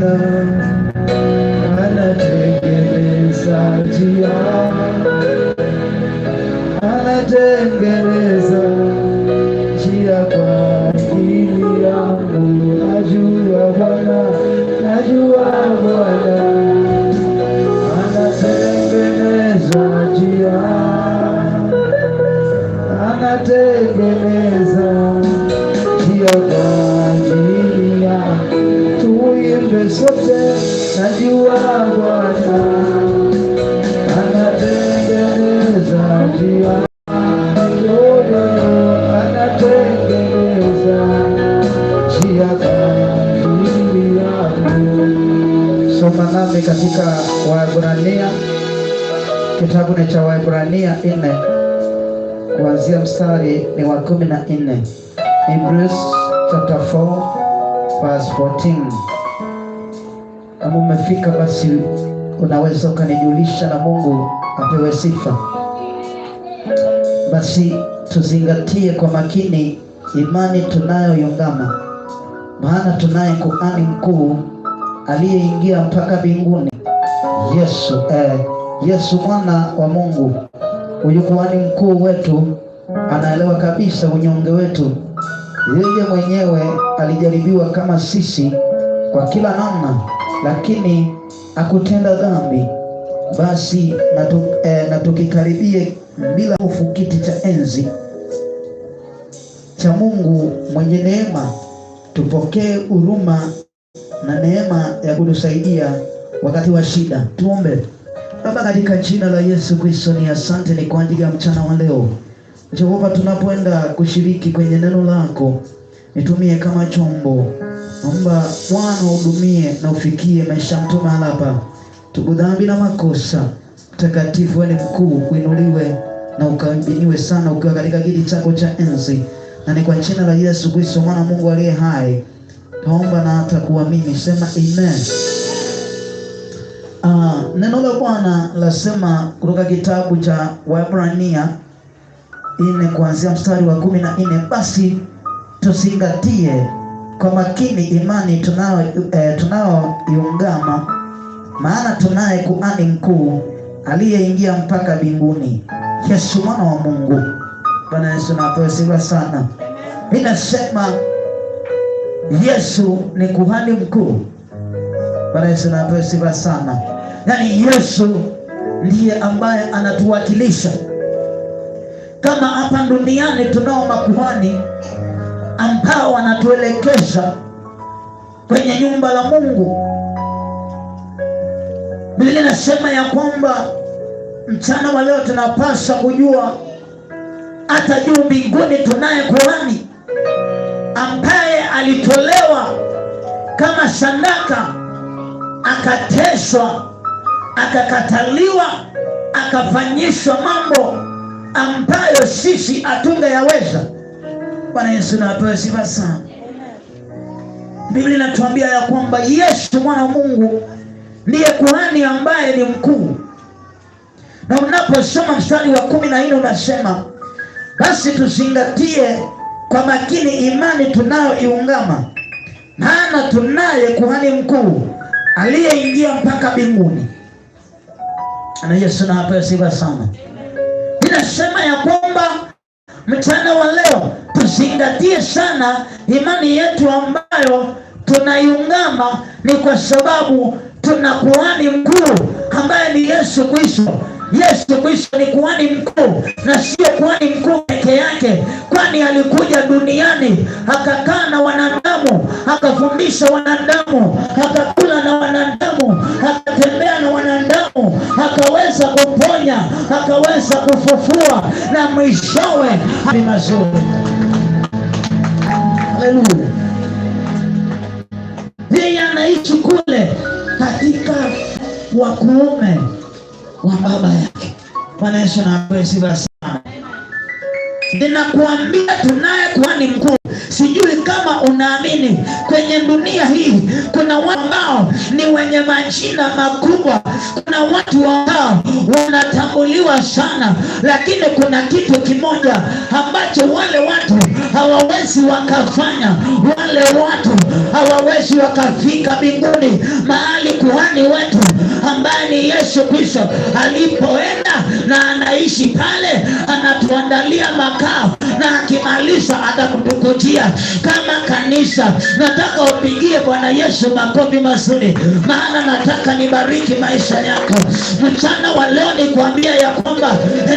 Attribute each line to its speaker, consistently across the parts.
Speaker 1: Bwana anatengeneza njia, anatengeneza njia kwa ajili yangu. Najua Bwana, najua Bwana anatengeneza njia, anatengeneza njia kwa ajili yangu. Tuimbe sote, najua Bwana anatengeneza njia, yo, yo, anatengeneza njia kwa ajili yangu.
Speaker 2: Soma nami katika Waebrania, kitabu ni cha Waebrania 4 kuanzia mstari ni wa 14. Hebrews chapter 4 verse 14. Kama umefika basi unaweza ukanijulisha na Mungu apewe sifa. Basi tuzingatie kwa makini imani tunayoiungama, maana tunaye kuhani mkuu aliyeingia mpaka mbinguni, Yesu mwana wa Mungu. Huyu kuhani mkuu wetu anaelewa kabisa unyonge wetu. Yeye mwenyewe alijaribiwa kama sisi kwa kila namna, lakini hakutenda dhambi. Basi na tukikaribie bila hofu kiti cha enzi cha Mungu mwenye neema, tupokee huruma na neema ya kutusaidia wakati wa shida. Tuombe. Baba, katika jina la Yesu Kristo, ni asante ni kwa ajili ya mchana wa leo. Jehova, tunapoenda kushiriki kwenye neno lako, nitumie kama chombo. Naomba Bwana uhudumie na ufikie maisha mtu mahali hapa. Tubu dhambi na makosa. Mtakatifu, wewe ni mkuu, uinuliwe na ukahimiliwe sana ukiwa katika kiti chako cha enzi, na ni kwa jina la Yesu Kristo mwana Mungu aliye hai tuomba na hata kuamini. Sema amen. Neno la Bwana lasema kutoka kitabu cha Waebrania 4 kuanzia mstari wa 14, basi tuzingatie kwa makini imani tunayoiungama, maana tunaye kuhani mkuu aliyeingia mpaka mbinguni, Yesu mwana wa Mungu. Bwana Yesu na apewe sifa sana. Inasema Yesu ni kuhani mkuu. Bwana Yesu na apewe sifa sana. Yaani Yesu ndiye ambaye anatuwakilisha. Kama hapa duniani tunao makuhani ambao wanatuelekeza kwenye nyumba la Mungu. Biblia inasema ya kwamba mchana wa leo tunapaswa kujua hata juu mbinguni tunaye kuhani ambaye alitolewa kama sadaka, akateswa, akakataliwa, akafanyishwa mambo ambayo sisi hatungeyaweza. Bwana Yesu na apewe sifa sana. Biblia inatuambia ya kwamba Yesu mwana wa Mungu ndiye kuhani ambaye ni mkuu. Na unaposoma mstari wa 14 unasema, basi tuzingatie kwa makini imani tunayoiungama, maana tunaye kuhani mkuu aliyeingia mpaka mbinguni. Na Yesu na apewe sifa sana. Inasema ya kwamba mchana wa leo tuzingatie sana imani yetu ambayo tunaiungama, ni kwa sababu tuna kuhani mkuu ambaye ni Yesu Kristo. Yesu Kristo ni kuhani mkuu, na sio kuhani mkuu peke yake, kwani alikuja duniani akakaa na wanadamu, akafundisha wanadamu, akakula na wanadamu, akatembea na wanadamu, akaweza kuponya, akaweza kufufua, na mwishowe ni mazuri. Haleluya. Yeye anaishi kule katika wa kuume wa baba yake. Bwana Yesu na apewe sifa sana. Ninakuambia tunaye kuhani mkuu. Sijui kama unaamini, kwenye dunia hii kuna watu ambao ni wenye majina makubwa, kuna watu ambao wanatambuliwa sana, lakini kuna kitu kimoja ambacho wale watu hawawezi wakafanya. Wale watu hawawezi wakafika mbinguni, mahali kuhani wetu ambaye ni Yesu Kristo alipoenda na anaishi pale, anatuandalia makao na akimaliza atakutukujia kama kanisa. Nataka upigie Bwana Yesu makofi mazuri, maana nataka nibariki maisha yako mchana wa leo. Nikuambia ya kwamba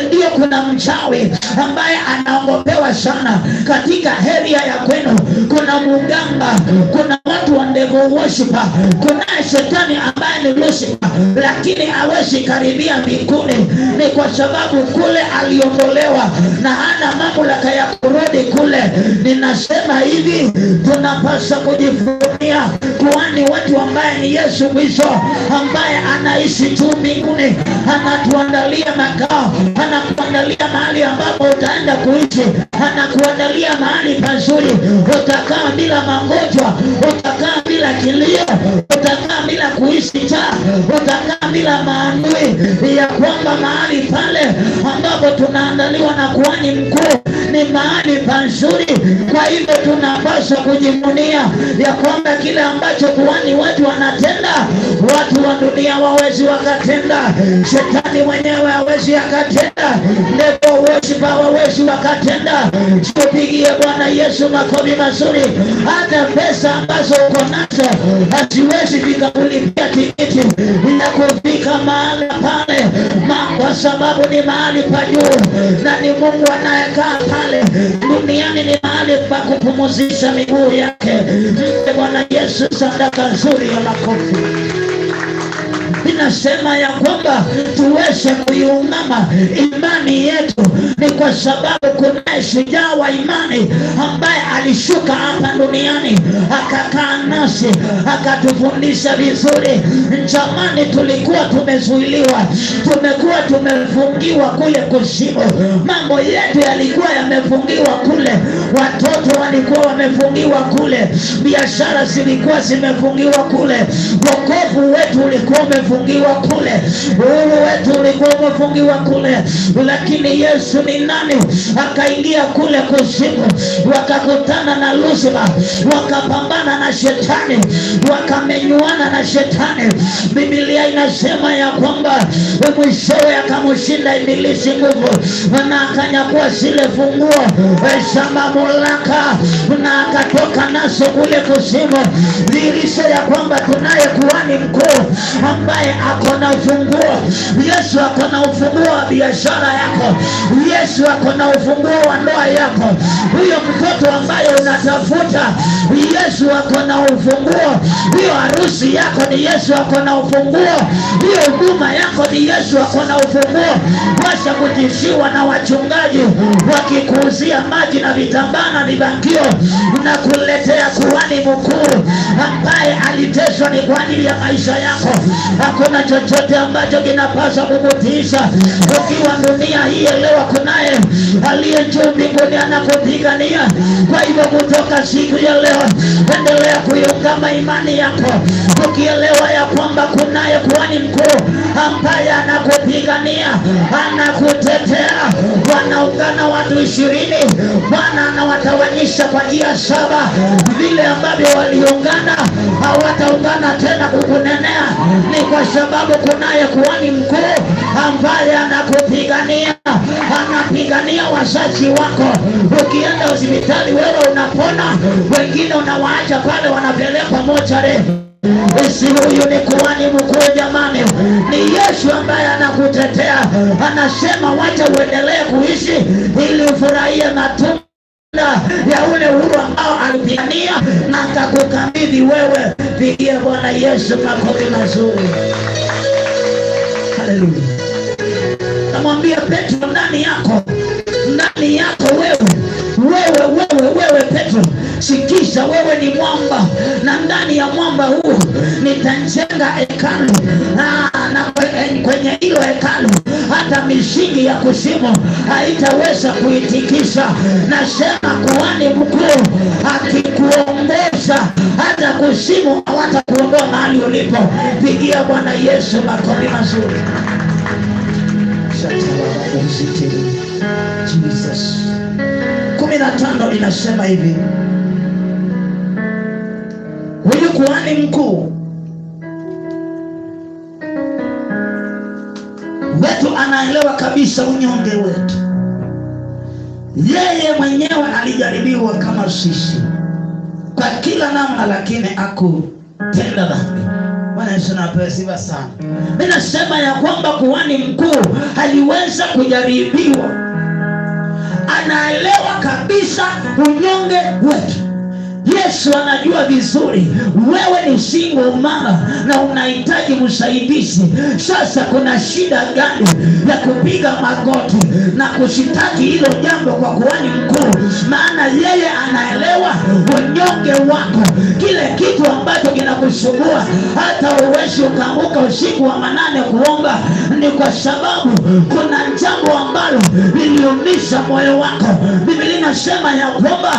Speaker 2: ndio kuna mchawi ambaye anaogopewa sana katika area ya kwenu. Kuna muganga, kuna watu wa devil worshiper, kuna shetani ambaye ni Lucifer, lakini hawezi karibia mbinguni. Ni kwa sababu kule aliondolewa na hana mamlaka ya kurudi kule. Ninasema hivi, tunapaswa kujivunia kuhani wetu ambaye ni Yesu Kristo, ambaye anaishi juu mbinguni, anatuandalia makao, anakuandalia mahali ambapo utaenda kuishi, anakuandalia mahali pazuri, utakaa bila magonjwa, utakaa bila kilio, utakaa bila kuishi njaa, utakaa bila maadui, ya kwamba mahali pale ambapo tunaandaliwa na kuhani mkuu ni mahali pazuri. Kwa hivyo tunapaswa kujivunia ya kwamba kile ambacho kuhani wetu anatenda, watu wa dunia wawezi wakatenda, shetani mwenyewe hawezi akatenda, devil worshiper hawawezi wakatenda. Tupigie Bwana Yesu makofi mazuri. Hata pesa ambazo uko nazo haziwezi vikakulipia tikiti ya kufika mahala pale, kwa sababu ni mahali pa juu na ni Mungu anayekaa pale. Duniani ni mahali pa kupumzisha miguu yake. Mpe Bwana Yesu sadaka nzuri ya makofi. Inasema ya kwamba tuweze kuiungama imani yetu, ni kwa sababu kunaye shujaa wa imani ambaye alishuka hapa duniani akakaa nasi akatufundisha vizuri. Jamani, tulikuwa tumezuiliwa, tumekuwa tumefungiwa kule kuzimu, mambo yetu yalikuwa yamefungiwa kule, watoto walikuwa wamefungiwa kule, biashara zilikuwa zimefungiwa kule, wokovu wetu ulikuwa umefungiwa kule, uhuru wetu ulikuwa umefungiwa kule, lakini Yesu ni nani? Akaingia kule kuzimu, wakakutana na Lusifa, wakapambana na shetani, wakamenyuana na shetani. Biblia inasema ya kwamba mwishowe akamshinda Ibilisi nguvu na akanyakua zile funguo za mamlaka na akatoka nazo kule kuzimu. Dhihirisho ya kwamba tunaye kuhani mkuu ambaye ako na ufunguo. Yesu ako na ufunguo wa biashara yako. Yesu ako na ufunguo wa ndoa yako. Huyo mtoto ambaye unatafuta, Yesu ako na ufunguo. Hiyo harusi yako ni Yesu ako na ufunguo. Hiyo huduma yako ni Yesu ako na ufunguo. Wacha kutishiwa na wachungaji wakikuuzia maji na vitambaa na vibangio na kuletea kuhani mkuu ambaye aliteswa ni kwa ajili ya maisha yako. Hakuna chochote ambacho kinapaswa kukutiisha ukiwa dunia hii. Elewa kunaye aliye juu mbinguni anakupigania. Kwa hivyo kutoka siku ya leo, endelea kuiungama imani yako, ukielewa ya kwamba kunaye kuhani mkuu ambaye anakupigania, anakutetea. Wanaungana watu 20, Bwana anawatawanyisha kwa njia 7. Vile ambavyo waliungana hawataungana tena kukunenea, ni kwa sababu kunaye kuhani mkuu ambaye anakupigania, anapigania wazazi wako. Ukienda hospitali wewe unapona, wengine unawaacha pale, wanapelekwa mochari. Si huyu ni kuhani mkuu jamani? Ni Yesu ambaye anakutetea, anasema wacha uendelee kuishi ili ufurahie matunda ya ule uhuru ambao alipigania na akakukabidhi wewe. Pigie Bwana Yesu makofi mazuri. Haleluya. Namwambia Petro, ndani yako, ndani yako wewe Wewe, wewe, wewe Petro, sikiza, wewe ni mwamba, na ndani ya mwamba huu nitajenga hekalu, na kwenye hilo hekalu hata misingi ya kuzimu haitaweza kuitikisa. Nasema kuhani mkuu akikuongoza, hata kuzimu hawatakuondoa mahali ulipo. Pigia Bwana Yesu makofi mazuri. Jesus. 15 inasema hivi, huyu kuhani mkuu wetu anaelewa kabisa unyonge wetu. Yeye mwenyewe alijaribiwa kama sisi kwa kila namna, lakini hakutenda dhambi. Bwana Yesu na apewe sifa sana. Mimi nasema ya kwamba kuhani mkuu aliweza kujaribiwa, anaelewa kabisa unyonge wetu. Yesu anajua vizuri wewe ni single mama na unahitaji msaidizi. Sasa kuna shida gani ya kupiga magoti na kushitaki hilo jambo kwa kuhani mkuu? Maana yeye anaelewa unyonge wako, kile kitu ambacho kinakusumbua hata uwezi ukaamka usiku wa manane kuomba, ni kwa sababu kuna jambo ambalo liliumiza moyo wako. Biblia inasema ya kwamba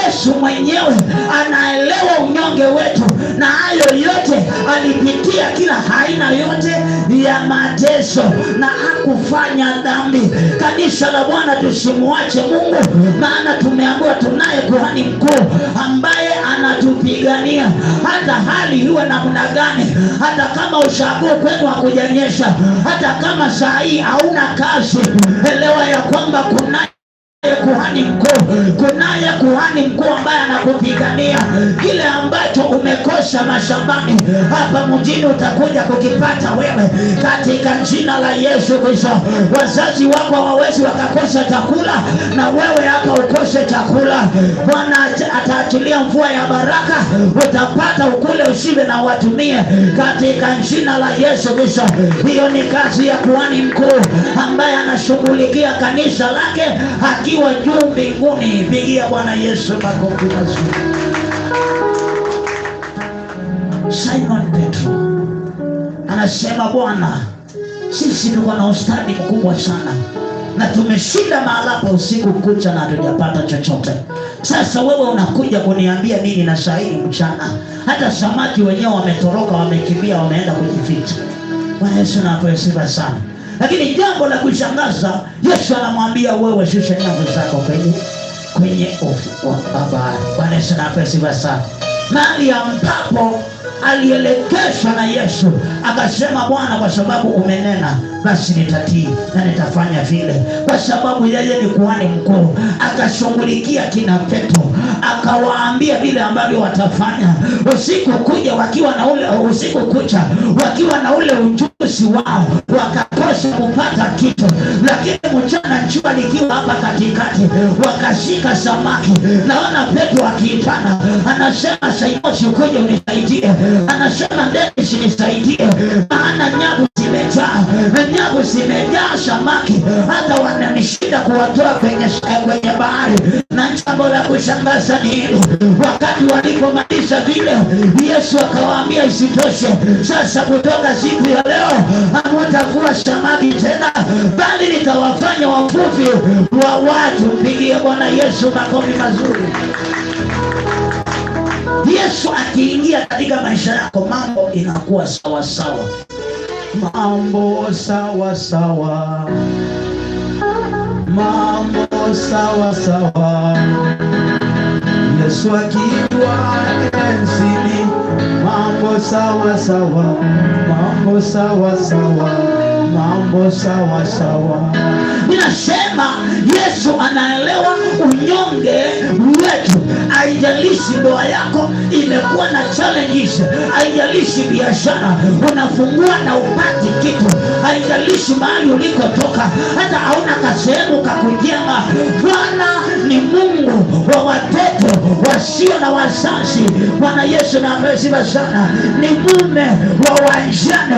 Speaker 2: Yesu mwenyewe anaelewa unyonge wetu, na hayo yote alipitia kila aina yote ya mateso na hakufanya dhambi. Kanisa la Bwana, tusimuache Mungu, maana tumeambiwa tunaye kuhani mkuu ambaye anatupigania hata hali iwe namna gani, hata kama ushago kwenu hakujanyesha, hata kama saa hii hauna kazi, elewa ya kwamba kuna kuhani mkuu, kunaye kuhani mkuu ambaye anakupigania. Kile ambacho umekosa mashambani hapa mjini utakuja kukipata wewe katika jina la Yesu Kristo. Wazazi wako hawawezi wakakosa chakula na wewe hapa ukose chakula. Bwana ataachilia mvua ya baraka, utapata ukule ushibe na watumie katika jina la Yesu Kristo. Hiyo ni kazi ya kuhani mkuu ambaye anashughulikia kanisa lake akiwa juu mbinguni. Pigia Bwana Yesu makofi mazuri. Simon Petro anasema, Bwana, sisi tuko na ustadi mkubwa sana na tumeshinda mahala hapa usiku kucha na hatujapata chochote. Sasa wewe unakuja kuniambia nini na saa hii mchana? Hata samaki wenyewe wametoroka, wamekimbia, wameenda kujificha. Bwana Yesu na apewe sifa sana. Lakini jambo la kushangaza, Yesu anamwambia wewe, shusha nyavu zako kwenye ufuo wa bahari. Bwana Yesu na apewe sifa sana. Mahali ambapo alielekezwa na Yesu akasema, Bwana, kwa sababu umenena basi nitatii na nitafanya vile, kwa sababu yeye ni kuhani mkuu. Akashughulikia kina Petro, akawaambia vile ambavyo watafanya usiku kuja, wakiwa na ule usiku kucha, wakiwa na ule ujuzi wao, wakakosa kupata kitu, lakini mchana jua likiwa hapa katikati, wakashika samaki. Naona Petro akiitana, anasema Simoni, ukuje unisaidie. Anasema Dennis, nisaidie, maana nyavu zimejaa, nyavu zimejaa samaki, hata wananishinda kuwatoa kwenye bahari. Na jambo la kushangaza ni hili, wakati walipomaliza vile, Yesu akawaambia isitoshe, sasa kutoka siku ya leo hamtakuwa samaki tena, bali nitawafanya wavuvi wa watu. Mpigie Bwana Yesu makofi mazuri. Yesu akiingia katika maisha yako, mambo inakuwa sawa sawa.
Speaker 1: Mambo sawa sawa, mambo sawa sawa. Yesu akiwa enzini, mambo sawa sawa, mambo sawa sawa, mambo sawa sawa.
Speaker 2: Ninasema Yesu anaelewa unyonge wetu. Haijalishi ndoa yako imekuwa na challenges, haijalishi biashara unafungua na upati kitu, haijalishi mahali ulikotoka, hata hauna kasehemu kakujenga. Bwana ni Mungu wa watoto wasio na wazazi. Bwana Yesu na apewe sifa sana. Ni mume wa wajane.